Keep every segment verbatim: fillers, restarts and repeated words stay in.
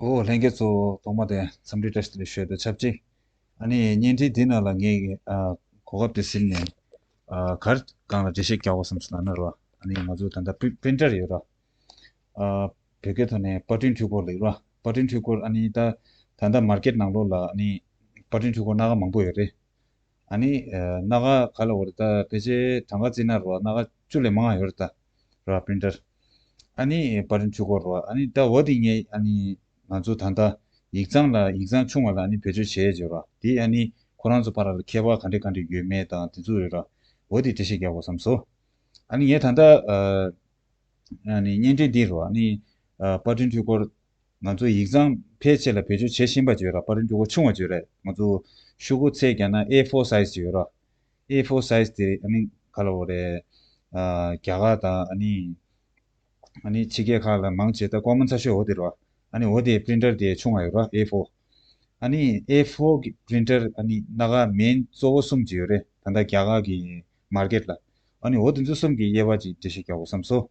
ཨོ་ལྷན་རྒྱས་ཚོ་ཐོག་མ་དེ་འཚམས་འདྲི་བཀྲ་ཤིས་བདེ་ལེགས་ཞུ་ཡ་དང་ཆབས་ཅིག་ཨ་ནི་བརྙན་འཕྲིན་འདི་ནང་ལ་ངས་ཨ་གོ་སྐབས་དེ་ཟིན་ནས་ཨ་ག་རེ་སྒང་ལ་འགྲེལ་བཤད་རྒྱག་དགོས་བསམ་སོང་ལབ་ན་རོ། ཨ་ནི་ང་ཚོ་ད་ལྟ་པི་པི་རིན་ཊར་ཡོད་ར། ཨ་བོད་སྐད་ཐོག་ནས་པར་སྐྲུན་འཕྲུལ་འཁོར་ལབ་ར། པར་སྐྲུན་འཕྲུལ་འཁོར་ཨ་ནི་ད་ད་ལྟ་མར་ཀེཊ་ནང་ལོགས་ལ་ཨ་ནི་པར་སྐྲུན་འཕྲུལ་འཁོར་སྣ་ཁ་མང་པོ་ཡོད་རེད། ཨ་ནི་ཨ་སྣ་ཁ་ག་ལ་འོ་རེད་ད་ཕལ་ཆེར་གྲངས་ཀ་བརྩིས་ན་རོ་སྣ་ཁ་བཅུ་ལས་མང་ང་ཡོད་རེད་ད། རོ་པི་རིན་ཊར། ཨ་ནི་པར་སྐྲུན་འཕྲུལ་འཁོར་རོ་ཨ་ནི་ད་འོ་དེ་ངས་ཨ་ནི་ང་ཚོ་ད་ལྟ་ཡིག་ཚང་ལ་ཡིག་ཚང་ཆུང་བ་ལ་ཨ་ནི་བེད་སྤྱོད་བྱས་ཡོད་རོ་དེ་ཨ་ནི་ཁོ་རང་ཚོ་བར་ལ་ཁྱད་པར་ག་འདྲ་ག་འདྲ་ཡོད་མེད་དང་དེ་ཚོ་ཡོད་རོ་འོ་དེ་འགྲེལ་བཤད་རྒྱག་དགོས་བསམ་སོང་། ཨ་ནི་ངས་ད་ལྟ་ཨ་ཨ་ནི་བརྙན་འཕྲིན་འདི་རུ་ཨ་ནི་ཨ་པར་སྐྲུན་འཕྲུལ་འཁོར་ང་ཚོ་ཡིག་ཚང་ཕལ་ཆེར་ལ་བེད་སྤྱོད་བྱེད་བཞིན་པ་བརྗོད་ར། པར་སྐྲུན་འཕྲུལ་འཁོར་ཆུང་བ་བརྗོད་ར། ང་ཚོ་ཤོག་གུ་ཚད་བརྒྱབ་ན་ཨེ་ཕོར་སའི་ཛི་ཡོད་ར། ཨེ་ཕོར་སའི་ཛི་དེ་ཨ་ནི་ག་ལ་འོ་རེད། ཨ་རྒྱ་གར་དང་ཨ་ནི་ཨ་ནི་ཕྱི་རྒྱལ་ཁག་ལ་མང་ཆེ་ད་ཀོ་མོན་ཚ་ཤོས་འོ་དེ་ར། ཨ་ནི་འོ་དེ་པི་རིན་ཊར་དེ་ཆུང་བ་ཡོད་ར་ཨེ་ཕོར། ཨ་ནི་ཨེ་ཕོར་གི་པི་རིན་ཊར་ཨ་ནི་སྣ་ཁ་མེན་གཙོ་བོ་གསུམ་ཅིག་ཡོད་རེད་ད་ལྟ་རྒྱ་གར་གི་མར་ཀེཊ་ལ། ཨ་ནི་འོ་དེ་ཚོ་གསུམ་གྱི་དབྱེ་བ་ཅིག་འགྲེལ་བཤད་རྒྱག་དགོས་བསམ་སོང་།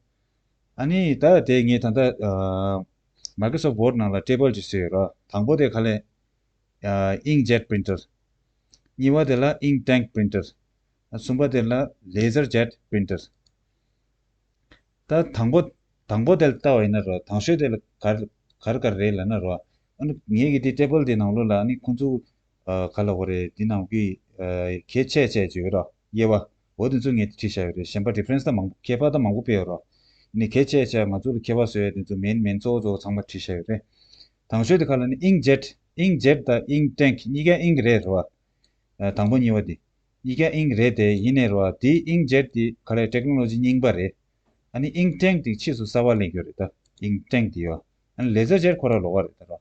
ཨ་ནི་ད་དེ་ངས་ད་ལྟ་ཨ་Microsoft Word ནང་ལ་ཊེ་བལ་ཅིག་བཟོས་ཡོད་ར། དང་པོ་དེ་ག་ལས་ཨ་ཨིང་ཇེཊ་པི་རིན་ཊར། གཉིས་པ་དེ་ལ་ཨིང་ཊེང་པི་རིན་ཊར། ཨ་གསུམ་པ་དེ་ལ་ལེ་ཟར་ཇེཊ་པི་རིན་ཊར། ད་དང་པོ་དང་པོ་དེ་ལ་ལྟ་བ་ཡིན་ན་རོ། དང་ཤོས་དེ་ལ་ག་རེ་ག་རེ་ག་རེ་རེད་ལབ་ན་རོ། ཨ་ནི་ངེད་ཀྱི་དེ་ཊེ་བལ་དེ་ནང་ལོགས་ལ་ཨ་ནི་ཁོང་ཚོ་ཨ་ག་ལབ་དགོས་རེད། དེ་ནང་གི་ཨ་གལ་ཆེ་ཆེ་ཅིག་ཡོད་རོ། དབྱེ་བ་འོ་དེ་ཚོ་ངས་བྲིས་བཞག་ཡོད་རེད། གཞན་པ་ཌི་ཕ་རེན་སི་ད་མང་པོ་ཁྱད་པར་ད་མང་པོ་སྤེལ་ཡོད་རོ། ཨ་ནི་གལ་ཆེ་ཆེ་ང་ཚོ་ལ་ཁྱད་པར་བཟོ་ཡ་དེ་ཚོ་མེན་མེན་གཙོ་བོ་གཙོ་བོ་ཚང་མ་བྲིས་བཞག་ཡོད་རེད། དང་ཤོས་དེ་ག་ལབ་ན་ཨིང་ཇེཊ། ཨིང་ཇེཊ་དང་ཨིང་ཊེང་གཉིས་ཀ་ཨིང་རེད་རོ། ཨ་དང་པོ་གཉིས་པ་དེ། གཉིས་ཀ་ཨིང་རེད་དེ་ཡིན་ནའི་རོ། དེ་ཨིང་ཇེཊ་དེ་ག་རེ་ཊེག་ནོ་ལོ་ཇི་རྙིང་པ་རེད། ཨ་ནི་ཨིང་ཊེང་དེ་ཕྱིས་སུ་གསར་པ་ལེན་རྒྱུ་རེད་ད། ཨིང་ཊེང་དེ་ཡོད། ཨ་ནི་ལེ་ཟར་ཇེཊ་ཁོ་རང་ལོགས་ཀ་རེད་ད་རོ།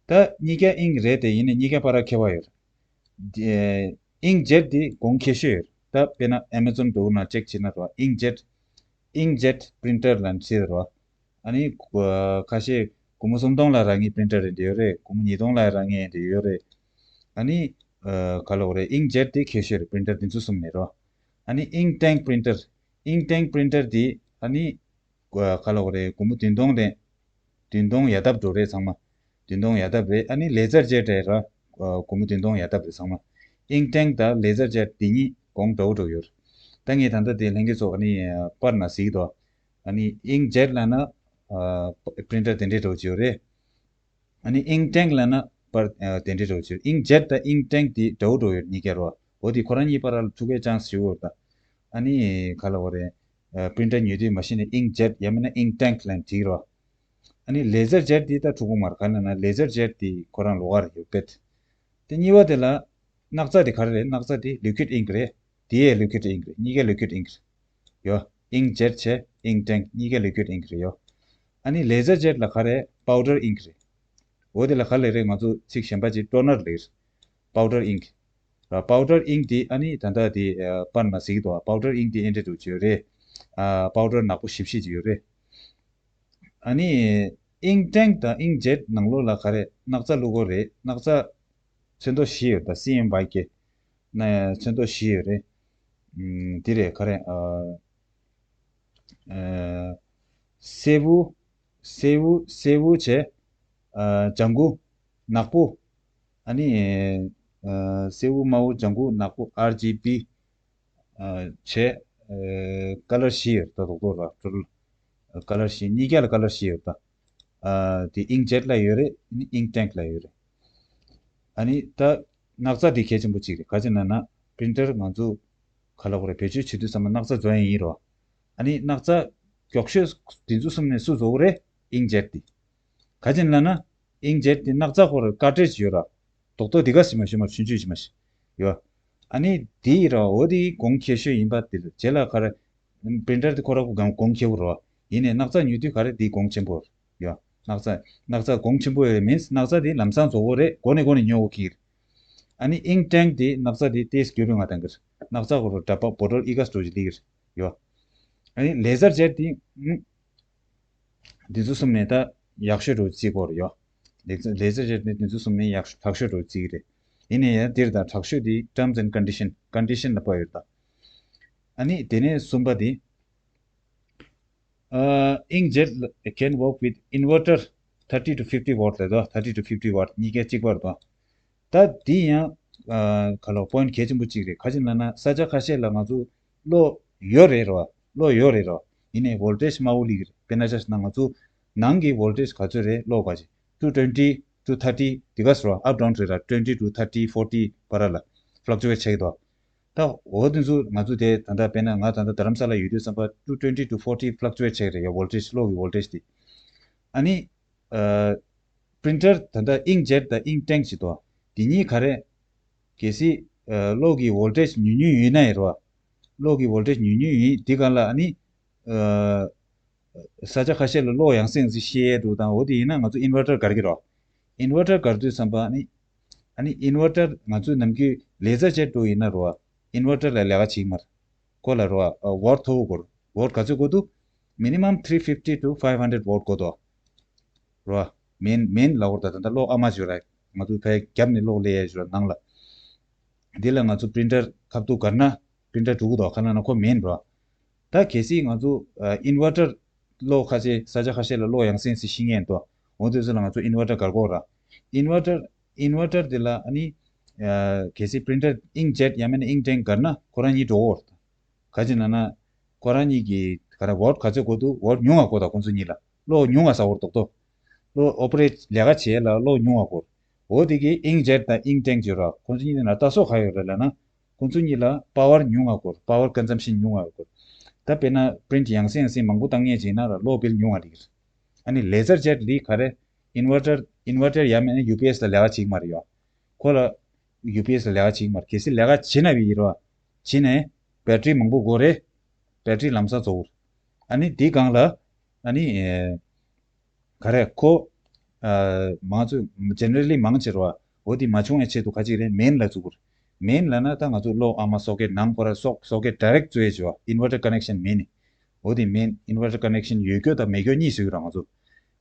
ད་གཉིས་ཀ་ཨིང་རེད་དེ་ཡིན་ནའི་གཉིས་ཀ་བར་ཁྱད་པར་ཡོད་རེད། དེ་ཨིང་ཇེཊ་དེ་གོང་ཁེ་ཤོས་ཡོད་རེད། ད་དཔེར་ན་ཨེ་མ་ཛོན་འདྲ་བོ་ནང་ཅེག་བྱས་ན་རོ། ཨིང་ཇེཊ་ཨིང་ཇེཊ་པི་རིན་ཊར་ལབ་བྱས་རོ། ཨ་ནི་ཁ་ཤས་སྒོར་མོ་སུམ་སྟོང་ལ་རག་མཁན་པི་རིན་ཊར་རེ་འདྲ་ཡོད་རེད། སྒོར་མོ་ཉིས་སྟོང་ལ་རག་མཁན་རེ་ཡོད་རེད། ཨ་ནི་ག་ལབ་དགོས་རེད། ཨིང་ཇེཊ་དེ་ཁེ་ཤོས་རེད། པི་རིན་ཊར་དེ་ཚོ་གསུམ་ནས་རོ། ཨ་ནི་ཨིང་ཊེང་པི་རིན་ཊར། ཨིང་ཊེང་པི་རིན་ཊར་དེ་ཨ་ནི་ག་ལབ་དགོས་རེད། སྒོར་མོ་བདུན་སྟོང་ལས་བདུན་སྟོང་ཡར་ལྡབ་འགྲོ་རེད་ཚང་མ། བདུན་སྟོང་ཡར་ལྡབ་རེད། ཨ་ནི་ལེ་ཟར་ཇེཊ་རེད་ར། སྒོར་མོ་བདུན་སྟོང་ཡར་ལྡབ་རེད་ཚང་མ། ཨིང་ཊེང་དང་ལེ་ཟར་ཇེཊ་དེ་གཉིས་གོང་འདྲ་བོ་འགྲོ་ཡོད་རེད། ད་ངས་ད་ལྟ་དེ་ལྷན་རྒྱས་ཚོ་ཨ་ནི་པར་ནང་གཟིགས་དོ། ཨ་ནི་ཨིང་ཇེཊ་ལབ་ན་པི་རིན་ཊར་དེ་འདྲས་འདྲ་བོ་ཅིག་ཡོད་རེད། ཨ་ནི་ཨིང་ཊེང་ལབ་ན་པར་དེ་འདྲས་འདྲ་བོ་ཅིག་ཡོད་རེད། ཨིང་ཇེཊ་དང་ཨིང་ཊེང་དེ་འདྲ་བོ་འདྲ་བོ་ཡོད་རེད་གཉིས་ཀ་རོ། འོ་དེ་ཁོ་རང་གཉིས་བར་ལ་ཐུག་པའི་ཅན་སི་ཡོད་རེད་ད། ཨ་ནི་ག་ལབ་དགོས་རེད། པི་རིན་ཊར་ཉོས་དུས་མ་གཞི་ནས་ཨིང་ཇེཊ་ཡང་མིན་ན་ཨིང་ཊེང་ལབ་ནས་བྲིས་རོ། ཨ་ནི་ལེ་ཟར་ཇེཊ་འདི་ད་འཁྲུག་པོ་མ་རེད། ག་རེ་ལབ་ན་ལེ་ཟར་ཇེཊ་འདི་ཁོ་རང་ལོགས་ཀ་རེད་ཡོད་པས། དེ་གཉིས་པ་དེ་ལ་སྣག་ཚ་དེ་ག་རེ་རེད། སྣག་ཚ་དེ་ལི་ཀུའིཌ་ཨིང་རེད། དེ་ཡང་ལི་ཀུའིཌ་ཨིང་རེད། གཉིས་ཀ་ལི་ཀུའིཌ་ཨིང་རེད་ཡོ། ཨིང་ཇེཊ་བྱས་ཨིང་ཊེང་གཉིས་ཀ་ལི་ཀུའིཌ་ཨིང་རེད་ཡོ། ཨ་ནི་ལེ་ཟར་ཇེཊ་ལ་ག་རེ་པའུ་ཌར་ཨིང་རེད། འོ་དེ་ལ་ག་ལབ་རེད། ང་ཚོ་ཚིག་གཞན་པ་ཅིག་ཊོ་ནར་ལབ་རེད། པའུ་ཌར་ཨིང་ར། པའུ་ཌར་ཨིང་དེ་ཨ་ནི་ད་ལྟ་དེ་པར་ནང་གཟིགས་འདུག་པའུ་ཌར་ཨིང་དེ་ཨེ་འདྲས་འདྲ་བོ་ཅིག་ཡོད་རེད། པའུ་ཌར་ནག་པོ་ཞིབ་ཞིབ་ཅིག་ཡོད་རེད། ཨ་ནི་ཨིང་ཊེང་དང་ཨིང་ཇེཊ་ནང་ལོགས་ལ་ག་རེ་སྣག་ཚ་བླུག་དགོས་རེད། སྣག་ཚ་ཚོན་མདོག་བཞི་ཡོད་ད། སི་ཨེམ་ཝའི་ཀེ་ན་ཚོན་མདོག་བཞི་ཡོད་རེད། ཨམ་འདི་རེད་ག་རེ་ཨ་ཨ་སེར་པོ་སེར་པོ་སེར་པོ་བྱས། ཨ་ལྗང་གུ་ནག་པོ། ཨ་ནི་ཨ་སེར་པོ་དམར་པོ་ལྗང་གུ་ནག་པོ་ཨར་ཇི་བི་ཨ་བྱས། ཨ་ཀ་ལར་བཞི་ཡོད་ད། རྡོག་རྡོག་ར་ཊོ་ཊལ་ཀ་ལར་བཞི། གཉིས་ཀ་ལ་ཀ་ལར་བཞི་ཡོད་ད། ཨ་དེ་ཨིང་ཇེཊ་ལ་ཡོད་རེད། ཨ་ནི་ཨིང་ཊེང་ལ་ཡོད་རེད། ཨ་ནི་ད་སྣག་ཚ་དེ་གལ་ཆེན་པོ་གཅིག་རེད། ག་ཅི་ན་ན་པི་རིན་ཊར་ང་ཚོ་ག་ལབ་དགོས་རེད། བེད་སྤྱོད་བྱེད་དུས་ཙམ་པ་སྣག་ཚ་བཟོ་ཡ་ཡིན་རོ། ཨ་ནི་སྣག་ཚ་མགྱོགས་ཤོས་དེ་ཚོ་གསུམ་ནས་སུ་བཟོ་གི་རེད། ཨིང་ཇེཊ་དེ། ག་ཅི་ལབ་ན་ཨིང་ཇེཊ་དེ་སྣག་ཚ་ཁོ་ར་ཀར་ཊི་རེཇ་ཡོད་ར། རྡོག་རྡོག་འདི་ག་ཞིག་མ་ཞིག་མ་ཆུང་ཆུང་ཞིག་མ་ཞིག་ཡོད། ཨ་ནི་དེ་ཡི་ར་འོ་དེ་གོང་ཁེ་ཤོས་ཡིན་པ་དེ་རེད། རྗེས་ལ་ག་རེ་པི་རིན་ཊར་དེ་ཁོ་ར་གོང་གོང་ཁེ་པོ་རེད་བ། ཡིན་ནའི་སྣག་ཚ་ཉོ་དུས་ག་རེ་དེ་གོང་ཆེན་པོ་རེད་ཡ། སྣག་ཚ་སྣག་ཚ་གོང་ཆེན་པོ་ཡོད་རེད། མིན་སྣག་ཚ་དེ་ལམ་སང་བཟོ་གི་རེད། གོང་ནས་གོང་ནས་ཉོ་དགོས་ཀྱི་རེད། ཨ་ནི་ཨིང་ཊེང་དེ་སྣག་ཚ་དེ་ཏོག་ཙམ་རྒྱུན་རིང་བ་གཏོང་གི་རེད། སྣག་ཚ་ཁོ་རང་འདྲ་པགས་བོ་ཊལ་གཉིས་ཀ་སི་ཊོ་རེཇ་སླེབས་ཀྱི་རེད་ཡ། ཨ་ནི་ལེ་ཟར་ཇེཊ་དེ་ཨུམ། འདི་ཚོ་གསུམ་ནས་ད་ཡག་ཤོས་འདྲ་བོ་བརྩི་དགོས་རེད་ཡ། ལེ་ཟར་ལེ་ཟར་ཇེཊ་ནི་འདི་ཚོ་གསུམ་ནས་ཡག་ཤོས་དྲག་ཤོས་འདྲ་བོ་བརྩི་གི་རེད། ཡིན་ནའི་ཡང་འདིར་ད་དྲག་ཤོས་དེ་terms and condition condition ལ་དཔག་ཡོད་ད། ཨ་ནི་དེ་ནས་གསུམ་པ་དེ། Uh, inkjet can work with inverter thirty to fifty watt རེད་དོ། thirty to fifty watt གཉིས་ཀ་གཅིག་པ་རེད་དོ། ད་འདི་ཡང་ཨ་ག་ལ་point གལ་ཆེན་པོ་གཅིག་རེད། ག་ཅི་ལབ་ན་ས་ཆ་ཁ་ཤས་ལ་ང་ཚོ་གློག་ཡོད་རེད་རོ། གློག་ཡོད་རེད་རོ། ཡིན་ནའི་voltage དམའ་བོ་སླེབས་ཀྱི་རེད། དཔེར་ན་ཆ་བཞག་ན་ང་ཚོ་ནང་གི་voltage ག་ཚོད་རེད། གློག་ག་ཅི། two twenty to thirty དེ་ག་ཟེར་བ། up down རེད་ར། twenty to thirty, forty བར་ལ་fluctuate བྱེད་ཀྱི་འདུག་ད་འོ་དེ་ཚོ་ང་ཚོ་དེ་ད་ལྟ་དཔེར་ན་ང་ད་ལྟ་རྡ་རམ་ས་ལ་ཡོད་དུས་ཙམ་པ་two twenty to forty fluctuate བྱེད་ཀྱི་རེད་ཡ། voltage གློག་གི་voltage དེ། ཨ་ནི་ཨ་printer ད་ལྟ་inkjet དང་ink tank ཅིག་འདུག་དེ་གཉིས་ག་རེ། གལ་སྲིད་ཨ་གློག་གི་voltage ཉུང་ཉུང་ཡིན་ན་ཡིན་རོ། གློག་གི་voltage ཉུང་ཉུང་ཡིན། དེ་ག་ལ་ཨ་ནི་ཨ་ས་ཆ་ཁ་ཤས་ལ་གློག་ཡང་སེ་ཡང་སེ་ཤི་ཡས་འདུག་དང་འོ་དེ་ཡིན་ན་ང་ཚོ་inverter སྒར་གྱི་རོ། inverter སྒར་དུས་ཙམ་པ་ཨ་ནི་ཨ་ནི་inverter ང་ཚོ་ནམ་རྒྱུན་laser jet འགྲོ་ཡིན་ན་རོ། inverter ལ་ལས་ཀ་བྱེད་ཀྱི་མ་རེད། ཁོ་ལ་རོ་ཨ་watt མཐོ་བོ་དགོས་རེད། watt ག་ཚོད་དགོས་འདུག minimum three fifty to five hundred watt དགོས་འདུག་རོ། main main ལབ་དགོས་རེད། ད་ད་ལྟ་གློག་ཨ་མ་ཅིག་ཡོད་ར། ང་ཚོ་ཕའི་རྒྱབ་ནས་གློག་སླེབས་ཡས་ཅིག་ཡོད་ར་ནང་ལ། འདི་ལ་ང་ཚོ་printer ཁ་ཐུག་སྒར་ན་printer འགྲོ་གི་འདུག་ག་ལབ་ན་ཁོ་main རོ། ད་གལ་སྲིད་ང་ཚོ་ཨ་inverter གློག་ཁ་ཤས་ས་ཆ་ཁ་ཤས་ལ་གློག་ཡང་སེ་ཡང་སེ་ཤི་ངེས་འདུག་འོ་དེ་ཚོ་ལ་ང་ཚོ་inverter སྒར་དགོས་ར། inverter inverter དེ་ལ་ཨ་ནི་ཨ་གལ་སྲིད་printer inkjet ཡང་མིན་ན་ink tank སྒར་ན་ཁོ་རང་གཉིས་འགྲོ་གི་རེད། ག་ཅི་ལབ་ན། ཁོ་རང་གཉིས་ཀྱི་ག་རེ་watt ག་ཚོད་དགོས་འདུག watt ཉུང་བ་དགོས་དང་། ཁོ་ཚོ་གཉིས་ལ་གློག་ཉུང་བ་ཟ་བར་ཏོག་ཏོག་གློག་operate ལས་ཀ་བྱེད་ལ་གློག་ཉུང་བ་དགོས། འོ་དེ་གི་inkjet དང་ink tank བརྗོད་ར། ཁོ་ཚོ་གཉིས་ལ་ལྟ་སོགས་ག་ཡོད་རེད་ལབ་ན། ཁོ་ཚོ་གཉིས་ལ་power ཉུང་བ་དགོས། power consumption ཉུང་བ་དགོས། ད་དཔེར་ན་print ཡང་སེ་ཡང་སེ་མང་པོ་བཏང་ངེས་བྱས་ན་ར་གློག་bill ཉུང་བ་རེད། ཨ་ནི་laser jet འདི་ག་རེ། inverter inverter ཡང་མིན་ན་UPS ལ་ལས་ཀ་བྱེད་ཀྱི་མ་རེད་ཡ། ཁོ་ལ་UPS ལ་ལས་ཀ་བྱེད་ཀྱི་མ་རེད། གལ་སྲིད་ལས་ཀ་བྱེད་ན་བི་ཡིན་རོ། བྱེད་ནས་battery མང་པོ་དགོས་རེད། battery ལམ་སང་རྫོགས་རེད། ཨ་ནི་དེའི་སྒང་ལ་ཨ་ནི་ཨེ་ག་རེ་ཁོ་ཨ་མང་ཚོད་generally མང་ཆེ་རོ། འོ་དེ་མ་བྱུང་བའི་ཆེད་དུ་ག་ཅིག་རེད། main ལ་བཙུགས་རེད། main ལབ་ན་ད་ང་ཚོ་གློག་ཨ་མ་socket ནང་ཁོ་ར་sock- socket direct བཙུགས་ཡས་བྱེད་པ། inverter connection main ནི། འོ་དེ་main inverter connection ཡོད་རྒྱུ་དང་མེད་རྒྱུ་གཉིས་ཟེར་གྱི་རེད་ང་ཚོ།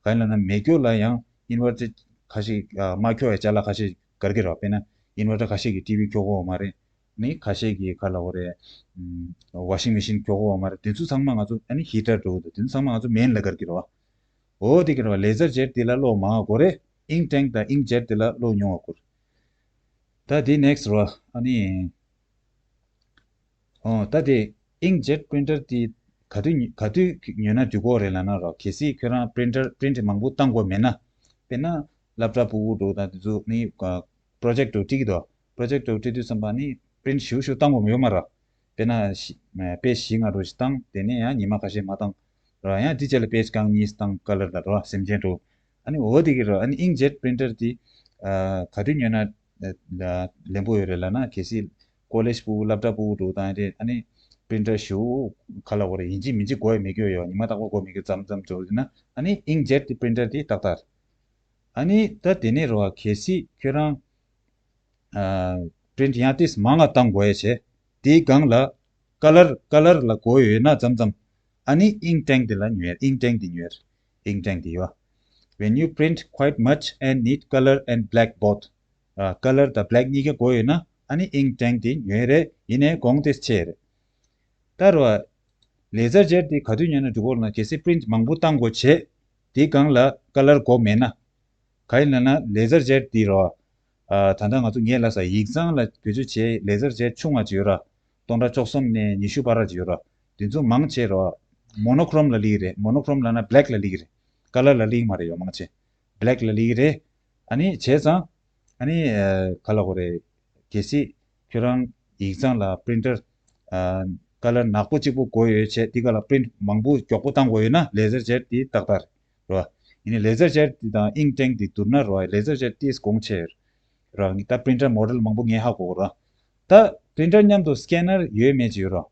གང་ཡིན་ལབ་ན་མེད་རྒྱུ་ལ་ཡང་inverter ཁ་ཤས་ཨ་མ་འཁྱོག་ཡ་ཅ་ལག་ཁ་ཤས་སྒར་གྱི་རེད། དཔེར་ན་inverter ཁ་ཤས་ཀྱིས་TV འཁྱོག་གོ་བ་མ་རེད། ནི་ཁ་ཤས་ཀྱིས་ག་ལབ་དགོས་རེད། ཨམ་washing machine འཁྱོག་གོ་བ་མ་རེད། དེ་ཚོ་ཚང་མ་ང་ཚོ་ཨ་ནི་heater འགྲོ་གི་འདུག་དེ་ཚོ་ཚང་མ་ང་ཚོ་main ལ་སྒར་གྱི་རེད་བ། འོ་དེ་གི་རེད་བ། laser jet དེ་ལ་གློག་མང་བ་དགོས་རེད། ink tank དང་ink jet དེ་ལ་གློག་ཉུང་བ་དགོས་རེད། ད་དེ་next རེད་བ། ཨ་ནི། ཨོ་ད་དེ་inkjet printer དེ་ག་དུས་ཉོ- ག་དུས་ཉོས་ན་འགྲིག་གི་རེད་ལབ་ན་རོ། གལ་སྲིད་ཁྱོད་རང་printer print མང་པོ་བཏང་དགོས་མེད་ན། དཔེར་ན་laptop ཕྲུ་གུ་འདྲ་དང་དེ་ཚོ་ནི་ཨ་projector བྲིས་ཀྱི་འདུག projector བྲིས་དུས་ཙམ་པ་ནི་print ཞེ་པོ་ཞེ་པོ་བཏང་དགོས་མེད་ཡོད་མ་རེད། དཔེར་ན་བཞི- page བཞི་ལྔ་འདྲ་ཞིག་བཏང་། དེ་ནས་ཡང་ཉི་མ་ཁ་ཤས་མ་བཏང་རོ། ཡང་དེ་རྗེས་ལ་page རྐང་གཉིས་བཏང་color དང་རོ། སེམས་ཅན་འདྲ། ཨ་ནི་འོ་དེ་གི་རོ། ཨ་ནི་inkjet printer དེ་ཨ་ག་དུས་ཉོས་ན་ལ- ལེན་པོ་ཡོད་རེད་ལབ་ན། གལ་སྲིད་college ཕྲུ་གུ laptop ཕྲུ་གུ་འདྲ་བཏང་རེད། ཨ་ནི་printer ཞེ་པོ་ག་ལབ་དགོས་རེད། ཡིན་གཅིག་མིན་གཅིག་དགོས་ཡ་མེད་རྒྱུ་ཡོད། ཉི་མ་རྟག་པར་དགོས་མེད་རྒྱུ་ཙམ་ཙམ་འདྲ་ཡོད་ན་ཨ་ནི་inkjet printer དེ་ཏག་ཏག་རེད། ཨ་ནི་ད་དེ་ནས་རོ། གལ་སྲིད་ཁྱོད་རང་ཨ་print ཡང་ཏིས་མང་ང་བཏང་དགོས་ཡ་བྱས། དེའི་སྒང་ལ་color color ལ་དགོས་ཡོད་ན་ཙམ་ཙམ། ཨ་ནི་ink tank དེ་ལ་ཉོས། ink tank དེ་ཉོས། ink tank དེ་ཡོད། When you print quite much and need color and black both. ཨ་color དང་black གཉིས་ཀ་དགོས་ཡོད་ན་ཨ་ནི་ink tank དེ་ཉོས་རེད། ཡིན་ནའི་གོང་ཏིས་ཆེ་རེད། ད་རོ། laser jet དེ་ག་དུས་ཉོས་ན་འགྲིག་གོ་ལབ་ན། གལ་སྲིད་print མང་པོ་བཏང་དགོས་བྱས། དེའི་སྒང་ལ་color དགོས་མེད་ན། ག་ཡིན་ལབ་ན་laser jet དེ་རོ། ཨ་ད་ལྟ་ང་ཚོ་ངས་ལབ་ས་ཡིག་ཚང་ལ་བེད་སྤྱོད་བྱས་laser jet ཆུང་བ་ཅིག་ཡོད་ར། སྟོང་ཕྲག་བཅུ་གསུམ་ནས་ཉི་ཤུ་བར་ཅིག་ཡོད་ར། དེ་ཚོ་མང་ཆེ་རོ། monochrome ལ་སླེབས་རེད། monochrome ལབ་ན་black ལ་སླེབས་རེད། color ལ་སླེབས་མ་རེད་ཡོ། མང་ཆེ་black ལ་སླེབས་རེད། ཨ་ནི་བྱས་ཙང་ཨ་ནི་ཨ་ག་ལབ་དགོས་རེད། གལ་སྲིད་ཁྱོད་རང་ཡིག་ཚང་ལ་printer ཨ་color ནག་པོ་གཅིག་པོ་དགོས་ཡོད་བྱས། དེ་ག་ལ་print མང་པོ་མགྱོགས་པོ་བཏང་དགོས་ཡོད་ན་laser jet དེ་ཏག་ཏག་རེད་རོ། ཡིན་ནའི་laser jet དེ་དང་ink tank དེ་བསྡུར་ན་རོ། laser jet དེས་གོང་ཆེ་རོ། ད་printer model མང་པོ་ངས་ཧ་གོ་རོ། ད་printer མཉམ་དུ་scanner ཡོད་མེད་ཅིག་ཡོད་རོ།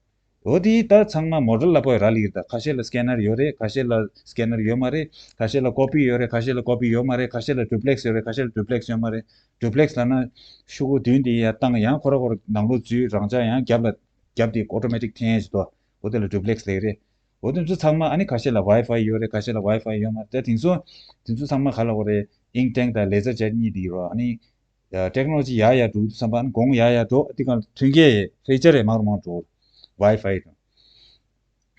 འོ་དེ་ད་ཚང་མ་model ལ་པོ་རག་ལས་རེད། ད་ཁ་ཤས་ལ་scanner ཡོད་རེད། ཁ་ཤས་ལ་scanner ཡོད་མ་རེད། ཁ་ཤས་ལ་copy ཡོད་རེད། ཁ་ཤས་ལ་copy ཡོད་མ་རེད། ཁ་ཤས་ལ་duplex ཡོད་རེད། ཁ་ཤས་ལ་duplex ཡོད་མ་རེད། duplex ལབ་ན་ཤོག་གུ་བདུན་དེ་ཡར་བཏང་ཡང་ཁོ་ར་ཁོ་ར་ནང་ལོགས་འཛུལ། རང་འཇགས་ཡང་རྒྱབ་ལ་རྒྱབ་དེ་automatic འཐེན་ཡས་ཅིག་འདུག་འོ་དེ་ལ་duplex ལབ་རེད། འོ་དེ་ཚོ་ཚང་མ་ཨ་ནི་ཁ་ཤས་ལ་Wi-Fi ཡོད་རེད། ཁ་ཤས་ལ་Wi-Fi ཡོད་མ་རེད། ད་དེང་སང་དེ་ཚོ་ཚང་མ་ག་ལབ་དགོས་རེད། ink tank དང་laser jet གཉིས་དེ་ཡོད་རོ། ཨ་ནི་technology ཡར་ཡར་འགྲོ་དུས་ཙམ་པ་ཨ་ནི་གོང་ཡར་ཡར་འགྲོ། དེ་ག་མཐུན་རྐྱེན་feature ཡང་མང་རུ་མང་རུ་འགྲོ། Wi-Fi དང་།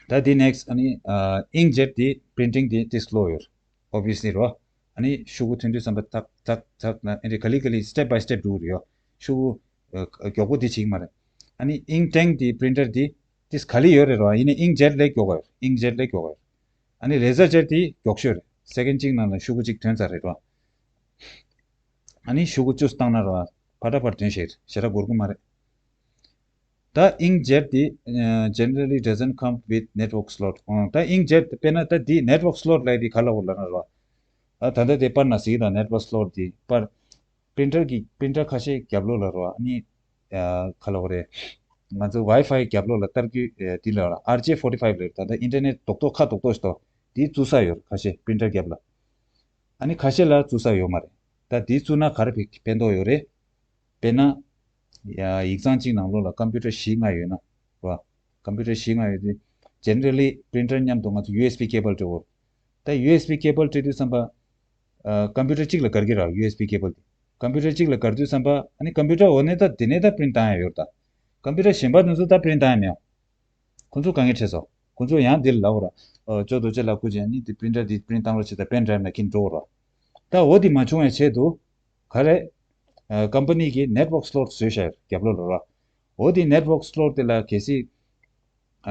ད་དེ་next ཨ་ནི་ཨ་inkjet དེ་printing དེ་དེ་slow ཡོད་རེད། obviously རོ། ཨ་ནི་ཤོག་གུ་ཐོན་དུས་ཙམ་པ་ཐག་ཐག་ཐག་ན་ཨེ་འདྲ་ག་ལེ་ག་ལེ་step by step འགྲོ་གི་རེད་ཡོ། ཤོག་གུ་ཨ་མགྱོགས་པོ་འདི་བྱེད་ཀྱི་མ་རེད། ཨ་ནི་ink tank འདི་printer འདི་ཏིས་ག་ལེ་ཡོད་རེད་རོ། ཡིན་ནའི་inkjet ལས་མགྱོགས་པ་ཡོད། inkjet ལས་མགྱོགས་པ་ཡོད། ཨ་ནི་laser jet འདི་མགྱོགས་ཤོས་རེད། སེ་ཀན་གཅིག་ནང་ལ་ཤོག་གུ་གཅིག་ཐོན་ཚར་རེད་རོ། ཨ་ནི་ཤོག་གུ་བཅུ་བཏང་ན་རོ། ཕར་ཕར་དོན་ཞིག་ཞེ་དྲག་འགོར་གི་མ་རེད། ད་inkjet འདི་ཨ་generally doesn't come with network slot. ཨོ་ད་inkjet དཔེར་ན་ད་འདི་network slot ལབ་འདི་ག་ལ་འོ་ལབ་ན་རོ། ཨ་ད་ལྟ་དེ་པར་ན་གཟིགས་དང་network slot འདི་པར་printer གི་printer ཁ་ཤས་རྒྱབ་ལོགས་ལ་རོ། ཨ་ནི་ཨ་ག་ལ་འོ་རེད། ང་ཚོ་Wi-Fi རྒྱབ་ལོགས་ལ་ལྟར་རྒྱུ་ཨ་འདི་ལ་རོ། RJ forty five ལབ་ད་ལྟ་internet རྡོག་རྡོག་ཁ་རྡོག་རྡོག་ཞིག་འདུག་འདི་བཙུགས་ས་ཡོད་རེད། ཁ་ཤས་printer རྒྱབ་ལ། ཨ་ནི་ཁ་ཤས་ལ་བཙུགས་ས་ཡོད་མ་རེད། ད་འདི་བཙུགས་ན་ག་རེ་ཕན་ཕན་ཐོགས་ཡོད་རེད། དཔེར་ན། ཡ་ཡིག་ཚང་གཅིག་ནང་ལོགས་ལ་computer བཞི་ལྔ་ཡོད་ན། རོ། computer བཞི་ལྔ་ཡོད་དུས། generally printer མཉམ་དུ་ང་ཚོ USB cable སྤྲད་དགོས། ད་USB cable སྤྲད་དུས་ཙམ་པ། ཨ་computer གཅིག་ལ་སྒར་གྱི་ར་USB cable དེ། computer གཅིག་ལ་སྒར་དུས་ཙམ་པ་ཨ་ནི་computer འོ་ནས་ད་དེ་ནས་ད་print བཏང་ཡ་ཡོད་རེད་ད། computer གཞན་པ་དེ་ཚོ་ད་print བཏང་ཡ་མེད། ཁོང་ཚོ་དཀའ་ངལ་འཕྲད་སོང་། ཁོང་ཚོ་ཡང་འདིར་ལབ་ར། ཨོ་ཅོ་རྡོ་རྗེ་ལགས་སྐུ་མཁྱེན་ནི་འདི་printer འདི་print བཏང་རོགས་བྱེད་དང་pen drive ནང་འཁྱེར་འགྲོ་ར། ད་འོ་དེ་མ་བྱུང་བའི་ཆེད་དུ། ག་རེ། ཨ་company གིས་network slot བཟོས་ཤག་རྒྱབ་ལོགས་ལ་ར། འོ་དེ་network slot དེ་ལ་གལ་སྲིད།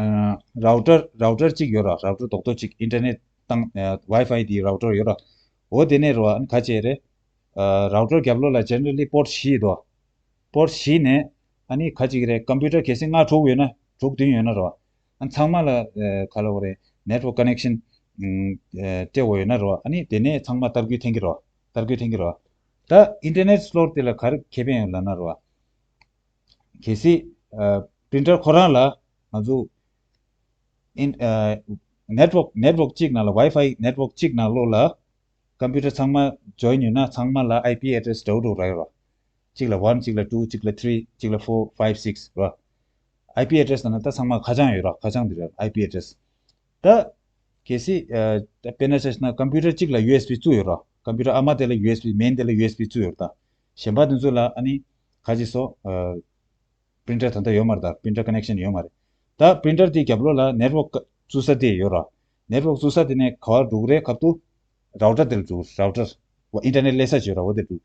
ཨ་router router གཅིག་ཡོད་ར། router རྡོག་རྡོག་གཅིག་internet དང་ཨ་Wi-Fi དེའི་router ཡོད་ར། འོ་དེ་ནས་ར་ཨ་ནི་ག་བྱེད་རེད། ཨ་router རྒྱབ་ལོགས་ལ་generally port བཞི་འདུག port བཞི་ནས་ཨ་ནི་ག་ཅིག་རེད། computer གལ་སྲིད་ལྔ་དྲུག་ཡོད་ན་དྲུག་བདུན་ཡོད་ན་ར། ཨ་ཚང་མ་ལ་ཨ་ག་ལབ་དགོས་རེད། network connection ཨ་སྤྲད་དགོས་ཡོད་ན་ར། ཨ་ནི་དེ་ནས་ཚང་མ་ལྟ་སྐུལ་འཐེན་གྱི་ར། ལྟ་སྐུལ་འཐེན་གྱི་ར། ད་internet slot དེ་ལ་ག་རེ་ཁེ་ཕན་ཡོད་ལབ་ན་ར། གལ་སྲིད་ཨ་printer ཁོ་རང་ལ་ང་ཚོ་in ཨ་network network གཅིག་ནང་ལ་Wi-Fi network གཅིག་ནང་ལོགས་ལ་computer ཚང་མ་join ཡོད་ན་ཚང་མ་ལ IP address འདྲ་བོ་འདྲ་བོ་རག་ཡོད་ར། གཅིག་ལ་one གཅིག་ལ་two གཅིག་ལ three གཅིག་ལ four five six ར། IP address ལབ་ན་ད་ཚང་མ་ཁ་བྱང་ཡོད་ར། ཁ་བྱང་དེ་ར་IP address། ད་གལ་སྲིད་ཨ་ད་དཔེར་ན་ཆ་བཞག་ན་computer གཅིག་ལ USB བཙུགས་ཡོད་ར། computer ཨ་མ་དེ་ལ་USB main དེ་ལ USB བཙུགས་ཡོད་ར། ད་གཞན་པ་དེ་ཚོ་ལ་ཨ་ནི་ག་ཅིག་སོ་ཨ་printer ད་ལྟ་ཡོད་མ་རེད། ད་printer connection ཡོད་མ་རེད། ད་printer དེ་རྒྱབ་ལོགས་ལ་network བཙུགས་ས་དེ་ཡོད་ར། network བཙུགས་ས་དེ་ནས་ག་བར་འགྲོ་གི་རེད། ཁ་ཐུག་router དེ་ལ་འགྲོ་གི་རེད། router internet སླེབས་ས་ཅིག་ཡོད་ར། འོ་དེ་འགྲོ།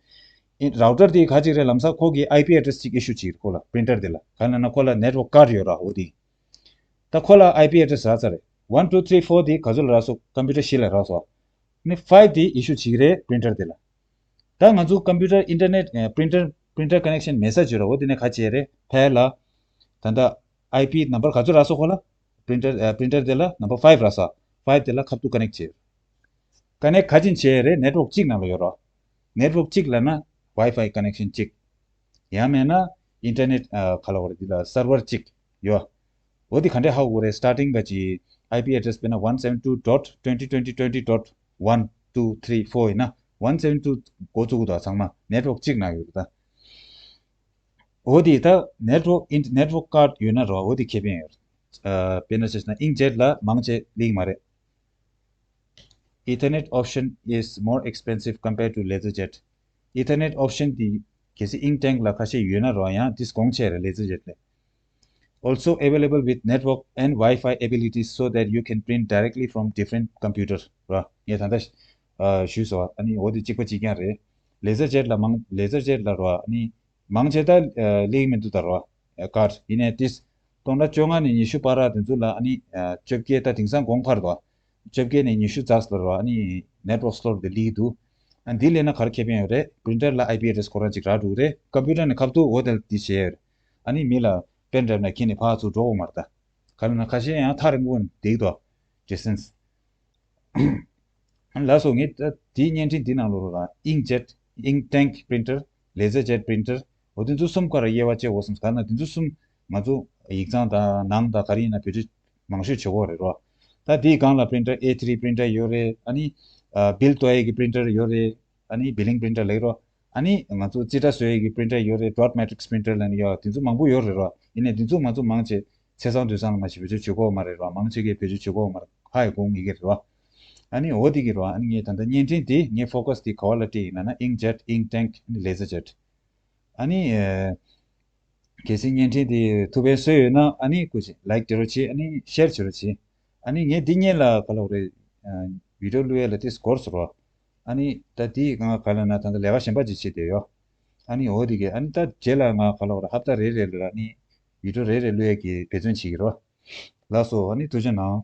ཨིན་router དེ་ག་ཅིག་རེད་ལབ་ས། ཁོ་གི་IP address ཅིག་issue བྱེད་ཀྱི་རེད་ཁོ་ལ། printer དེ་ལ་ག་ལབ་ན་ཁོ་ལ་network card ཡོད་ར། འོ་དེ། ད་ཁོ་ལ་IP address རག་ཚར་རེད། one two three four དེ་ག་ཚོད་ལ་རག་སོང་། computer བཞི་ལ་རག་སོང་། ནི་five དེ་issue བྱེད་ཀྱི་རེད་printer དེ་ལ། ད་ང་ཚོ་computer internet ཨ་printer printer connection མེད་ས་ཅིག་ཡོད་ར། འོ་དེ་ནས་ག་བྱེད་རེད། ཕར་ལ་ད་ལྟ་IP number ག་ཚོད་རག་སོང་ཁོ་ལ། printer ཨ་printer དེ་ལ་number five རག་སོང་། five དེ་ལ་ཁ་ཐུག་connect བྱེད། connect ག་ཅིག་བྱེད་རེད། network གཅིག་ནང་ལ་ཡོད་ར། network གཅིག་ལབ་ན་Wi-Fi connection གཅིག་ཡང་མེད་ན་internet ཨ་ག་ལབ་དགོས་རེད། འདི་ལ་server གཅིག་ཡོད། འོ་དེ་ག་འདྲས་ཧ་གོ་དགོས་རེད། starting ག་ཅིག IP address དཔེར་ན་one seven two dot twenty twenty twenty dot one two three four ཡིན་ན་one seven two འགོ་བཙུགས་འདུག་ཚང་མ་network གཅིག་ནང་ཡོད་རེད་ད། འོ་དེ་ད་network in network card ཡོད་ན་རོ། འོ་དེ་ཁེ་ཕན་ཡོད་རེད། ཨ་དཔེར་ན་བྱས་ན་inkjet ལ་མང་ཆེ་ལེགས་མ་རེད། Ethernet option is more expensive compared to LaserJet. Ethernet option དེ་གལ་སྲིད་ink tank ལ་ཁ་ཤས་ཡོད་ན་རོ། ཡང་དེ་གོང་ཆེ་རེད་LaserJet ལས། Also available with network and Wi-Fi abilities so that you can print directly from different computer རོ། ངས་ད་ལྟ་ཞུས་སོང་། ཨ་ནི་འོ་དེ་གཅིག་པ་གཅིག་རྐྱང་རེད། LaserJet ལ་མང་LaserJet ལ་རོ། ཨ་ནི་མང་ཆེ་ད་ལེགས་མི་འདུག་ད་རོ། ཀར་ཡིན་ནའི་ཏིས་སྟོང་ཕྲག་བཅོ་ལྔ་ནས་ཉི་ཤུ་བར་དེ་ཚོ་ལ་ཨ་ནི་བཅོ་བརྒྱད་ད་དེང་སང་གོང་འཕར་འདུག་བཅོ་བརྒྱད་ནས་ཉི་ཤུ་རྩ་ལ་རོ། ཨ་ནི་network slot དེ་ལེགས་འདུག་ཨ་འདི་ལེན་ན་ག་རེ་ཁེ་ཕན་ཡོད་རེད། printer ལ IP address ཁོ་རང་ཅིག་རག་འགྲོ་གི་རེད། computer ནས་ཁ་ཐུག་འོ་དེ་འདི་བྱས་ཡོད་རེད། ཨ་ནི་མི་ལ་pen drive ནང་འཁྱེར་ནས་ཕར་ཚུར་འགྲོ་དགོས་མ་རེད་ད། ག་ལབ་ན་ཁ་ཤས་ཡང་ཐག་རིང་པོ་འདེགས་འདུག distance ལགས་སོ། ངས་ད་དེའི་བརྙན་འཕྲིན་འདི་ནང་ལོགས་ལ་inkjet ink tank printer laser jet printer འོ་དེ་ཚོ་གསུམ་ཀ་ར་དབྱེ་བ་ཕྱེ་དགོས་བསམ། ག་ན་དེ་ཚོ་གསུམ་ང་ཚོ་ཡིག་ཚང་དང་ནང་དང་ག་རེ་ཡིན་ན་བེད་སྤྱོད་མང་ཤོས་བྱེད་ཀྱི་ཡོད་རེད་རོ། ད་དེའི་སྒང་ལ་printer A three printer ཡོད་རེད། ཨ་ནི་ཨ་bill གཏོང་ཡས་ཀྱི་printer ཡོད་རེད། ཨ་ནི་billing printer ལབ་རོ། ཨ་ནི་ང་ཚོ་རྩིས་ཁྲ་བཟོ་ཡས་ཀྱི་printer ཡོད་རེད། dot matrix printer ལབ་ནི་ཡོད། དེ་ཚོ་མང་པོ་ཡོད་རེད་རོ། ཡིན་ནའི་དེ་ཚོ་ང་ཚོ་མང་ཆེ་ཚེས་བཟང་དུས་བཟང་ལ་མ་ཞིག་བེད་སྤྱོད་བྱེད་ཀྱི་ཡོད་མ་རེད་རོ། མང་ཆེ་གིས་བེད་སྤྱོད་བྱེད་ཀྱི་ཡོད་མ་རེད། ཧ་ཡི་གོ་ངེས་ཀྱི་རེད་བ། ཨ་ནི་འོ་དེ་གི་རོ། ཨ་ནི་ངས་ད་ལྟ་བརྙན་འཕྲིན་དེ་ངའི་focus དེ་ག་བ་ལ་སྤྲད་ཡིན་ལབ་ན་inkjet ink tank ཨ་ནི་laser jet། ཨ་ནི་ཨ་གལ་སྲིད་བརྙན་འཕྲིན་དེ་ཐུགས་ཕན་གསོས་ཡོད་ན་ཨ་ནི་སྐུ་མཁྱེན་like བྱེད་རོགས་བྱེད། ཨ་ནི་share བྱེད་རོགས་བྱེད། ཨ་ནི་ངས་འདི་སྔོན་ལ་ག་ལབ་རེད། video བླུག་ཡས་ལ་དེ་འགོར་སོང་རོ། ཨ་ནི་ད་དེ་ང་ག་ལ་ན་ད་ལྟ་ལས་ཀ་གཞན་པ་ཅིག་བྱེད་བསྡད་ཡོད། ཨ་ནི་འོ་དེ་གི་ཨ་ནི་ད་རྗེས་ལ་ང་ག་ལ་བ་ར་ཧབ་ཏ་རེ་རེ་ལ་ཨ་ནི་བི་ཌིའོ་རེ་རེ་བླུག་ཡས་ཀྱི་འབད་བརྩོན་བྱེད་ཀྱི་རོ། ལགས་སོ། ཨ་ནི་ཐུགས་རྗེ་གནང་།